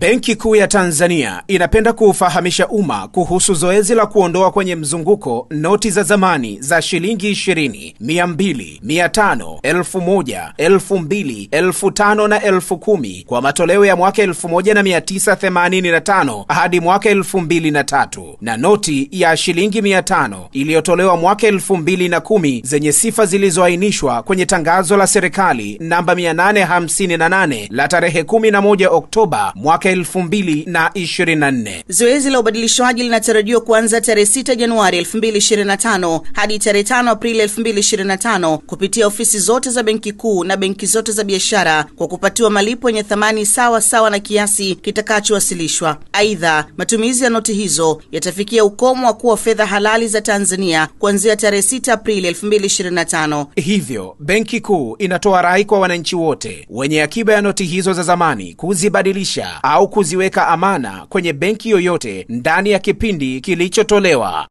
Benki Kuu ya Tanzania inapenda kuufahamisha umma kuhusu zoezi la kuondoa kwenye mzunguko noti za zamani za shilingi 20, 200, 500, 1000, 2000, 5000 na 10000 kwa matoleo ya mwaka 1985 hadi mwaka 2003 na noti ya shilingi 500 iliyotolewa mwaka 2010 zenye sifa zilizoainishwa kwenye tangazo la serikali namba 858 la tarehe 11 Oktoba mwaka 2024. Zoezi la ubadilishwaji linatarajiwa kuanza tarehe 6 Januari 2025 hadi tarehe 5 Aprili 2025 kupitia ofisi zote za Benki Kuu na benki zote za biashara kwa kupatiwa malipo yenye thamani sawa sawa na kiasi kitakachowasilishwa. Aidha, matumizi ya noti hizo yatafikia ukomo wa kuwa fedha halali za Tanzania kuanzia tarehe 6 Aprili 2025. Hivyo, Benki Kuu inatoa rai kwa wananchi wote wenye akiba ya noti hizo za zamani kuzibadilisha au kuziweka amana kwenye benki yoyote ndani ya kipindi kilichotolewa.